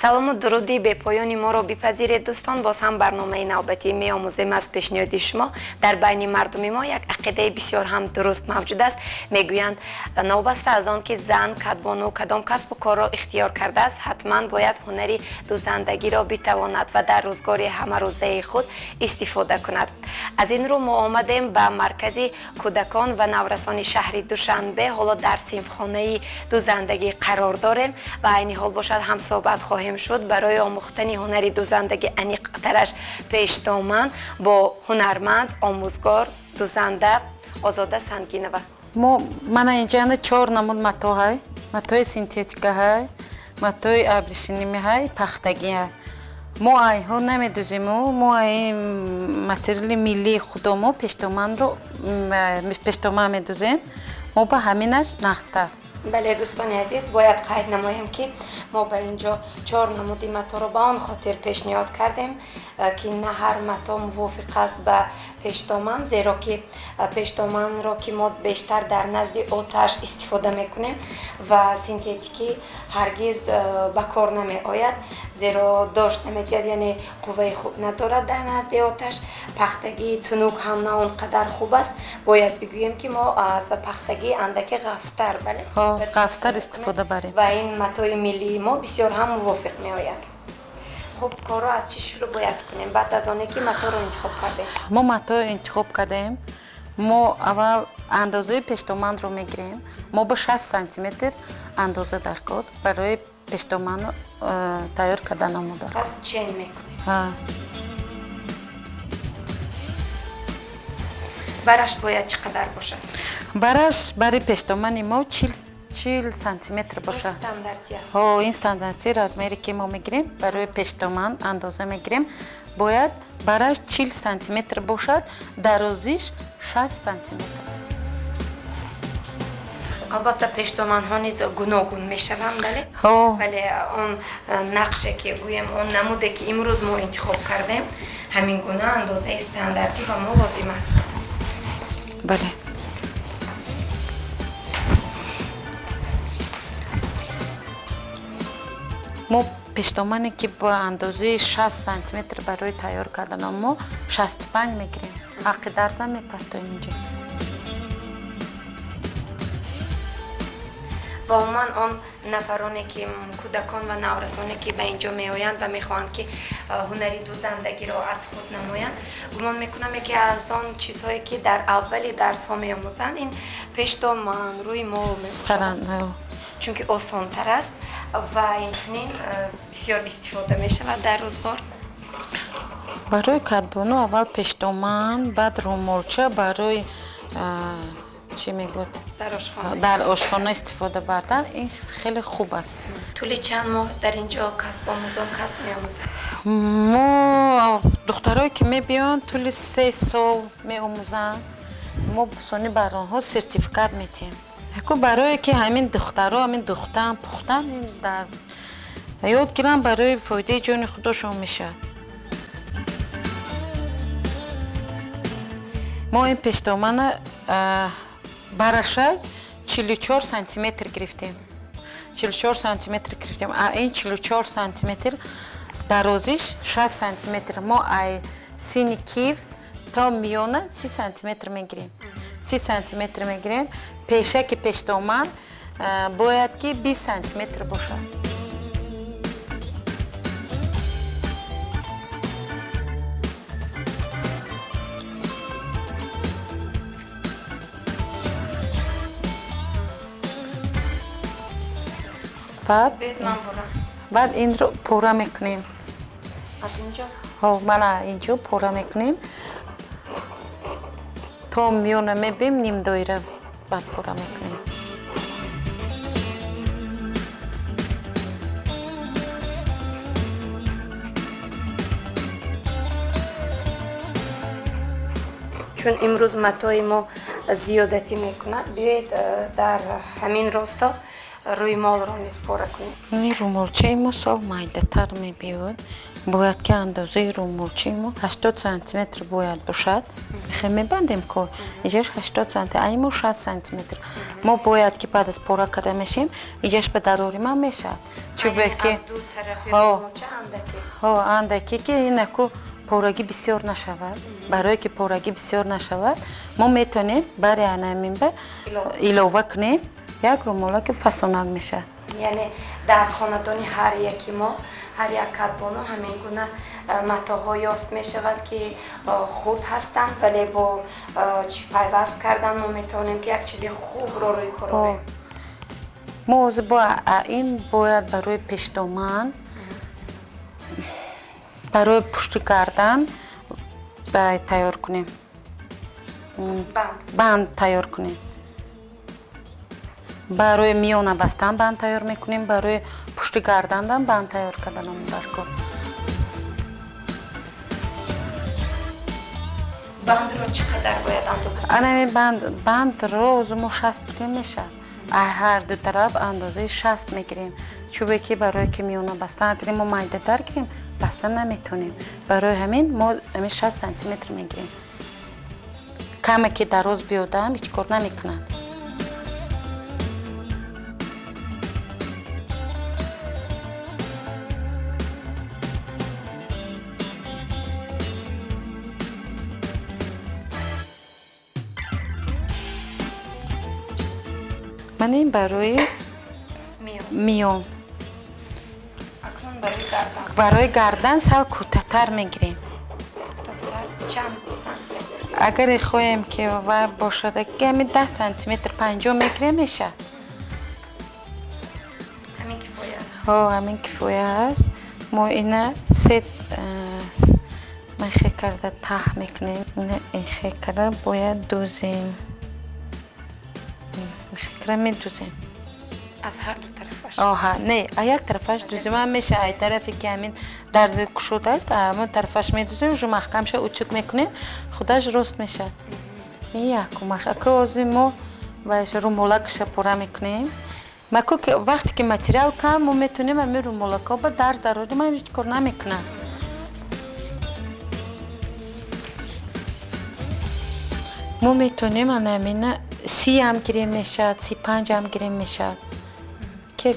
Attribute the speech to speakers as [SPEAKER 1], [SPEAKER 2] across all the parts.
[SPEAKER 1] Салому дуруди бепоёни моро бипазиред, дӯстон. Боз ҳам барномаи навбатӣ меомӯзем аз пешниҳоди шумо. Дар байни мардуми мо як ақидаи бисёр ҳам дуруст мавҷуд аст. Мегӯянд, новобаста аз он ки зан кадбону кадом касбу корро ихтиёр кардааст, ҳатман бояд ҳунари дӯзандагиро битавонад ва дар рӯзгори ҳамарӯзаи худ истифода кунад. Аз ин рӯ мо омадем ба маркази кӯдакон ва наврасони шаҳри Душанбе. Ҳоло дар синфхонаи дӯзандагӣ қарор дорем ва айни ҳол бошад ҳамсӯҳбат хоҳем шуд барои омӯхтани ҳунари дӯзандагӣ, аниқтараш пештоман, бо ҳунарманд, омӯзгор, дӯзанда Озода Сангинова.
[SPEAKER 2] Мо мана инҷа чор намуд матоъ ҳай: матои синтетика ҳай, матои абришимӣ ҳай, пахтагӣ ҳай. Мо айҳо намедӯзему, мо ай материали миллии худомо пештоманро пештоман медӯзем. Мо ба ҳаминаш нағзтар.
[SPEAKER 1] Бале, дӯстони азиз, бояд қайд намоем, ки мо ба ин ҷо чор намуди маторо ба он хотир пешниҳод кардем, ки на ҳар матоъ мувофиқ аст ба пештоман, зеро ки пештоманро ки мо бештар дар назди оташ истифода мекунем ва синтетикӣ ҳаргиз ба кор намеояд, зеро дошт наметиҳад, яъне қувваи хуб надорад дар назди оташ. Пахтагии тунук ҳам на он қадар хуб аст. Бояд бигӯем, ки мо аз пахтагии андаке ғафзтар, бале,
[SPEAKER 2] ғафзтар истифода барем
[SPEAKER 1] ва ин матои миллии мо бисёр ҳам мувофиқ меояд. Хуб, корро аз чӣ шурӯъ бояд кунем баъд аз оне ки маторо интихоб кардем?
[SPEAKER 2] Мо маторо интихоб кардем. Мо аввал андозаи пештоманро мегирем. Мо ба 60 сантиметр андоза дар кор барои пештоманро тайёр кардан омода.
[SPEAKER 1] Пас чен мекунем. Бараш бояд чӣ қадар бошад?
[SPEAKER 2] Бараш барои пештомани мо 40 сантиметр бошад.
[SPEAKER 1] Стандарти аст.
[SPEAKER 2] Ҳо, ин стандарти размере ки мо мегирем барои пештоман андоза мегирем, бояд бараш 40 сантиметр бошад, дарозиш 60 сантиметр.
[SPEAKER 1] Албатта, пештоманҳо низ гуногун мешаванд, бале?
[SPEAKER 2] Ҳо.
[SPEAKER 1] Вале он нақше ки гӯем, он намуде ки имрӯз мо интихоб кардем, ҳамин гуна андозаи стандартӣ ба мо лозим аст.
[SPEAKER 2] Бале. Мо пештомане ки ба андозаи 60 сантиметр барои тайёр кардан мо 65 мегирем. Ҳаққи дарза мепартоем инҷа.
[SPEAKER 1] Ва умуман он нафароне ки кӯдакон ва наврасоне ки ба инҷо меоянд ва мехоҳанд ки ҳунари дӯзандагиро аз худ намоянд, гумон мекунам, яке аз он чизҳое ки дар аввали дарсҳо меомӯзанд, ин пештоман, рӯймол мебошад, чунки осонтар аст ва инчунин бисёр истифода мешавад дар рӯзғор.
[SPEAKER 2] Барои кадбону аввал пештоман, баъд рӯмолча барои чӣ мегӯяд, дар ошхона истифода бардан, ин хеле хуб аст.
[SPEAKER 1] Тӯли чанд моҳ дар ин ҷо касбомӯзон касб меомӯзанд?
[SPEAKER 2] Мо духтарое ки мебиёнд, тӯли 3 сол меомӯзанд. Мо сони бар онҳо сертификат метиҳем. Яку барое ки ҳамин духтаро ҳамин духтан пухтан ин дар ёд гиранд, барои фоидаи ҷони худошон мешавад. Мо ин пештомана бараша 44 сантиметр гирифтем. 44 сантиметр гирифтем. А ин 44 сантиметр дарозиш 60 сантиметр. Мо ай сини киф то миёна 30 сантиметр мегирем. 30 сантиметр мегирем. Пешаки пештоман бояд ки 20 сантиметр бошад. Баъд инро пурра мекунем.
[SPEAKER 1] Аз инҷо?
[SPEAKER 2] Ҳо, мана инҷо пурра мекунем. То миёна мебим, нимдоира баъд пурра мекунем.
[SPEAKER 1] Чун имрӯз матои мо зиёдатӣ мекунад, биёед дар ҳамин росто рӯймолро низ пора кунем.
[SPEAKER 2] Ин рӯмолчаи мо сол майдатар мебиёд. Бояд ки андозаи рӯмолчаи мо 80 сантиметр бояд бошад. Хе мебандем ко иҷаш 80 сантиметр, ай мо 60 сантиметр. Мо бояд ки баъд аз пора карда мешем, иҷаш ба дарори ман мешавад. Чубеки андаке ки инаку порагӣ бисёр нашавад. Барое ки порагӣ бисёр нашавад, мо метавонем бари анаминба илова кунем, як румолаки фасонак мешавад.
[SPEAKER 1] Яъне дар хонадони ҳар яки мо, ҳар як кадбону ҳамин гуна матоъҳо ёфт мешавад, ки хурд ҳастанд, вале бо пайваст кардан мо метавонем ки як чизи хубро рӯи кор орем.
[SPEAKER 2] Мо ҳозир ин бояд барои пешдоман, барои пушти кардан тайёр кунем, банд тайёр кунем. Барои миёна бастан банд тайёр мекунем, барои пушти гардандан банд тайёр карданам даркор.
[SPEAKER 1] Бандро чӣ қадар бояд андоза?
[SPEAKER 2] Анами бандро ҳозир мо 60 кунем мешавад. Ҳар ду тараф андозаи 60 мегирем. Чӯбе ки барое ки миёна бастан, агар мо майдатар гирем, бастан наметонем. Барои ҳамин мо ҳамин 60 сантиметр мегирем. Каме ки дароз биёдам, ҳеҷ кор намекунад. Ман ин барои миён. Барои гардан сал кӯтоҳтар мегирем. Агар хоҳем ки вай бошад, ҳамин 10 сантиметр 50 мегирем мешавад.
[SPEAKER 1] Ҳамин кифоя аст?
[SPEAKER 2] Ҳо, ҳамин кифоя аст. Мо ина се мехе карда таҳ мекунем. Ина эхе карда бояд дӯзем. Мехекра медӯзем.
[SPEAKER 1] Аз ҳар ду тарафаш?
[SPEAKER 2] Оҳа, не, а як тарафаш дӯзем ҳам мешавад. Ай тарафе ки ҳамин дарзи кушод аст, ҳамон тарафаш медӯзем, уже маҳкам шавад, утюг мекунем, худаш рост мешавад. Ин якумаш. Ака ҳозир мо румолакша пора мекунем. Маку вақте ки материал кам, мо метавонем ҳамин румолакҳо ба дарз дарорем, ҳам ҳеҷ кор намекунад. Мо метавонем ана ҳамина 30 ҳам гирем мешавад, 35 ҳам гирем мешавад. Ки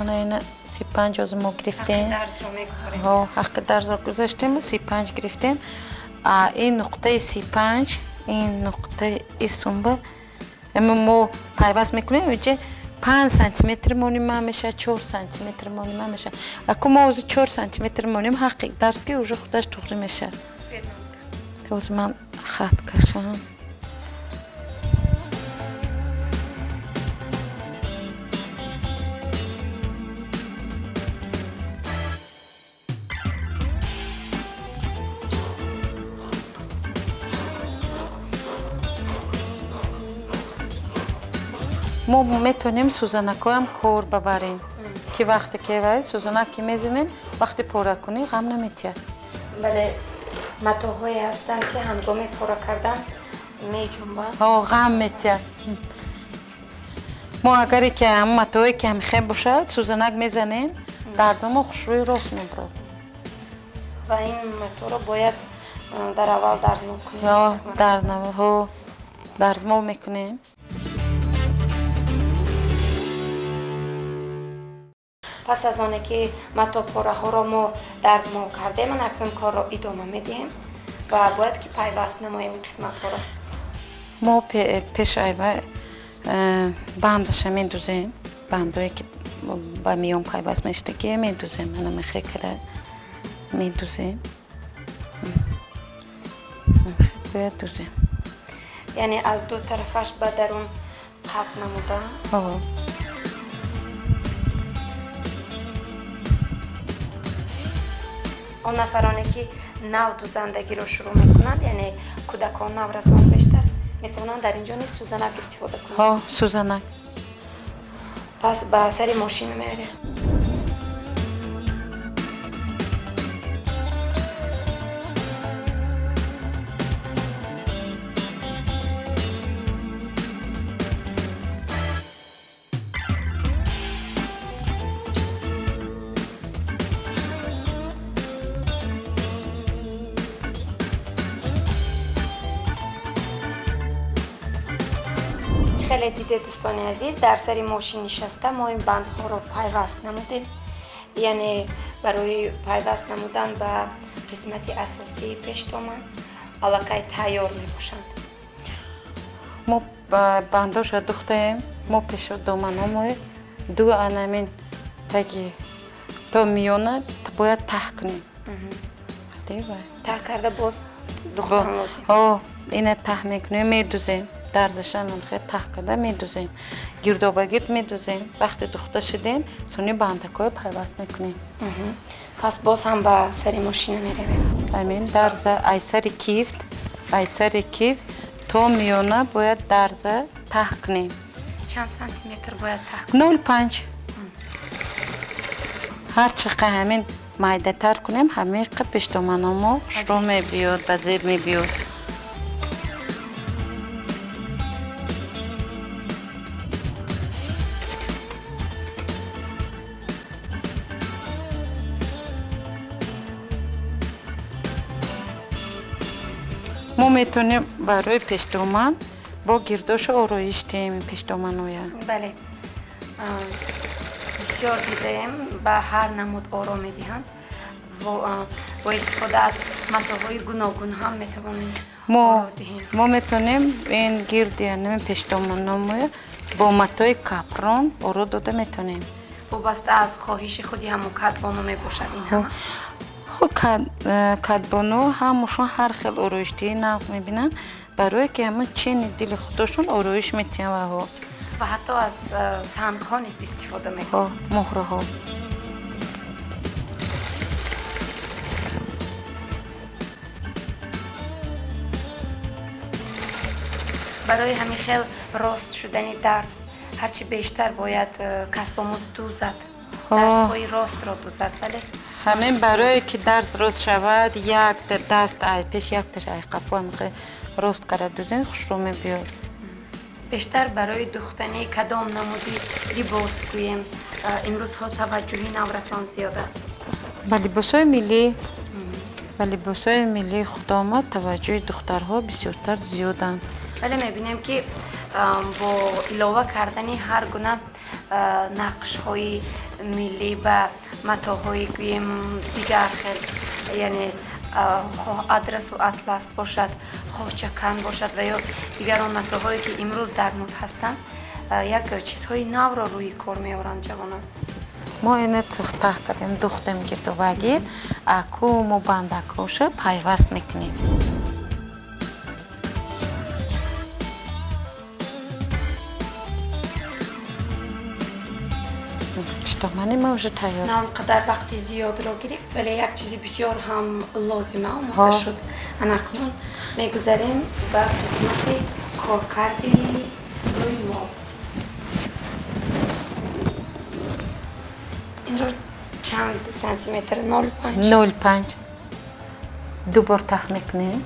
[SPEAKER 2] ана ина 35 ҳозир мо гирифтем. Ҳо, ҳаққи дарзро гузаштем, 35 гирифтем. А ин нуқтаи 35, ин нуқтаи исумба мо пайваст мекунем, инҷа 5 сантиметр моним мешавад, 4 сантиметр моним мешавад. Аку мо ҳозир 4 сантиметр моним, ҳаққи дарз ки уже худаш туғри мешавад. Ҳозир ман хат кашам. Мо метавонем сӯзанакҳоям кор бабарем, ки вақте ки вай сӯзанак ки мезанем, вақти пора кунӣ ғам наметиҳад.
[SPEAKER 1] Бале, матоъҳое ҳастанд, ки ҳангоми пора кардан меҷунбанд.
[SPEAKER 2] Ҳо, ғам метиҳад. Мо агаре ки ҳамон матоъе ки ҳамихел бошад, сӯзанак мезанем, дарзомо хушрӯи рост мебурад.
[SPEAKER 1] Ва ин матоъро бояд дар аввал дарзмол кунем?
[SPEAKER 2] Ҳо, дарзмол мекунем.
[SPEAKER 1] Пас аз оне ки матоъпораҳоро мо дарзмол кардем, акнун корро идома медиҳем ва бояд ки пайваст намоем ин қисматҳоро.
[SPEAKER 2] Мо пеш айва бандаша медӯзем, бандое ки ба миён пайваст мешудагӣ медӯзем, ана мехе кара медӯзем, бояд дӯзем.
[SPEAKER 1] Яъне аз ду тарафаш ба дарун қатъ намуда?
[SPEAKER 2] Ҳо.
[SPEAKER 1] Он нафароне ки нав дӯзандагиро шурӯъ мекунанд, яъне кӯдакон, наврасон бештар метавонанд дар инҷо низ сӯзанак истифода кунанд.
[SPEAKER 2] Ҳо, сӯзанак.
[SPEAKER 1] Пас ба сари мошин меорем. Хеле диде дӯстони азиз, дар сари мошин нишаста мо ин бандҳоро пайваст намудем. Яъне барои пайваст намудан ба қисмати асосии пештоман аллакай тайёр мебошанд.
[SPEAKER 2] Мо бандоша духтаем, мо пешдоманҳомо ду анамин таги то миёна бояд таҳ кунем.
[SPEAKER 1] Таҳ карда боз духтан лозим.
[SPEAKER 2] Ина таҳ мекунем, медузем. Дарзашан хел таҳ карда медузем. Гирдобагирд медузем. Вақте духта шудем, сони бандакҳоро пайваст мекунем.
[SPEAKER 1] Пас боз ҳам ба сари мошина меравем.
[SPEAKER 2] Амин. Дарза ай сари кифт, ай сари кифт то миёна бояд дарза таҳ кунем.
[SPEAKER 1] Чанд сантиметр бояд таҳ кунем?
[SPEAKER 2] 0,5. Ҳар чӣ қа ҳамин майдатар кунем, ҳамин қа пештоманомо хушрӯ мебиёд, ба зеб мебиёд. Мо метавонем барои пештоман бо гирдошу ороиш диҳем пештоманоя.
[SPEAKER 1] Бале, бисёр дидаем, ба ҳар намуд оро медиҳанд. Бо истифода аз матоъҳои гуногун ҳам метавонем оро диҳем.
[SPEAKER 2] Мо метавонем ин гирди ҳамин пештоманомоя бо матои капрон оро дода метавонем.
[SPEAKER 1] Вобаста аз хоҳиши худи ҳамон кадбону мебошад ин ҳама.
[SPEAKER 2] Кадбону ҳамашон ҳар хел ороишдиҳӣ нағз мебинанд, барое ки ҳамон чени дили худошон ороиш метиҳанд ваҳо.
[SPEAKER 1] Ва ҳатто аз сангҳо низ истифода мекунанд.
[SPEAKER 2] Муҳраҳо.
[SPEAKER 1] Барои ҳамин хел рост шудани дарс ҳарчи бештар бояд касбомӯз дузад, дарсҳои ростро дузад. Бале,
[SPEAKER 2] ҳамин барое ки дарс рост шавад, як даст ай пеш, якташ ай қафо ҳамин рост карда дузен, хушрӯ мебиёд.
[SPEAKER 1] Бештар барои духтани кадом намуди либос гӯем имрӯзҳо таваҷҷӯҳи наврасон зиёд аст?
[SPEAKER 2] Ба либосҳои миллӣ, ба либосҳои миллии худомо таваҷҷӯҳи духтарҳо бисёртар зиёданд.
[SPEAKER 1] Вале мебинем ки бо илова кардани ҳар гуна нақшҳои миллӣ ба матоъҳои гӯем дигар хел, яъне хоҳ адрасу атлас бошад, хоҳ чакан бошад ва ё дигар он матоъҳое ки имрӯз дар муд ҳастанд, як чизҳои навро рӯи кор меоранд ҷавонон.
[SPEAKER 2] Мо ина таҳ кардем, духтем гирдобагир, аку мо бандакҳоша пайваст мекунем. Пештомани мо уже тайёр.
[SPEAKER 1] На он қадар вақти зиёдро гирифт, вале як чизи бисёр ҳам лозима омода шуд. Анакнун мегузарем ба қисмати коркарди рӯймол. Инро чанд сантиметр? 0,5.
[SPEAKER 2] 0,5. Ду бор таҳ мекунем.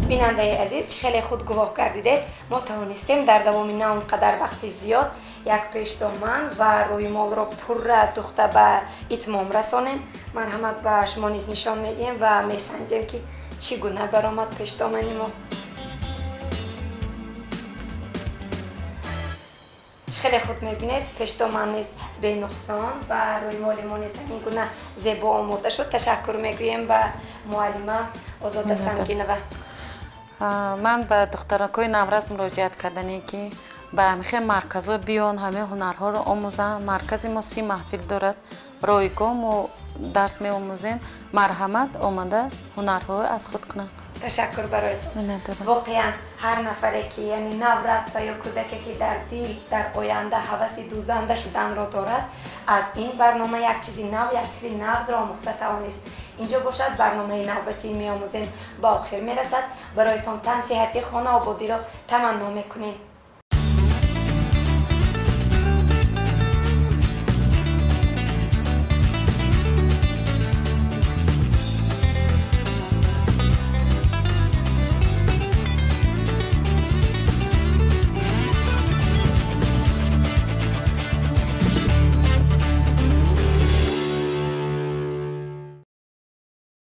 [SPEAKER 1] Бинандаи азиз, чӣ хеле худ гувоҳ гардидед, мо тавонистем дар давоми на он қадар вақти зиёд як пештоман ва рӯймолро пурра духта ба итмом расонем. Марҳамат, ба шумо низ нишон медиҳем ва месанҷем ки чӣ гуна баромад пештомани мо. Чӣ хеле худ мебинед, пештоман низ бенуқсон ва рӯймоли мо низ ҳамин гуна зебо омода шуд. Ташаккур мегӯем ба муаллима Озода Сангинова.
[SPEAKER 2] Ман ба духтаракҳои наврас муроҷиат кардане ки ба ҳамихел марказҳо биён, ҳамаи ҳунарҳоро омӯзанд. Маркази мо 30 маҳфил дорад, ройгон мо дарс меомӯзем. Марҳамат, омада ҳунарҳоро аз худ кунанд.
[SPEAKER 1] Ташаккур бароятон. Воқеан ҳар нафаре ки яъне наврас ва ё кӯдаке ки дар дил дар оянда ҳаваси дузанда шуданро дорад, аз ин барнома як чизи нав, як чизи нағзро омӯхта тавонист. Инҷо бошад барномаи навбатии «Меомӯзем» ба охир мерасад. Бароятон тан сиҳатӣ, хона ободиро таманно мекунем.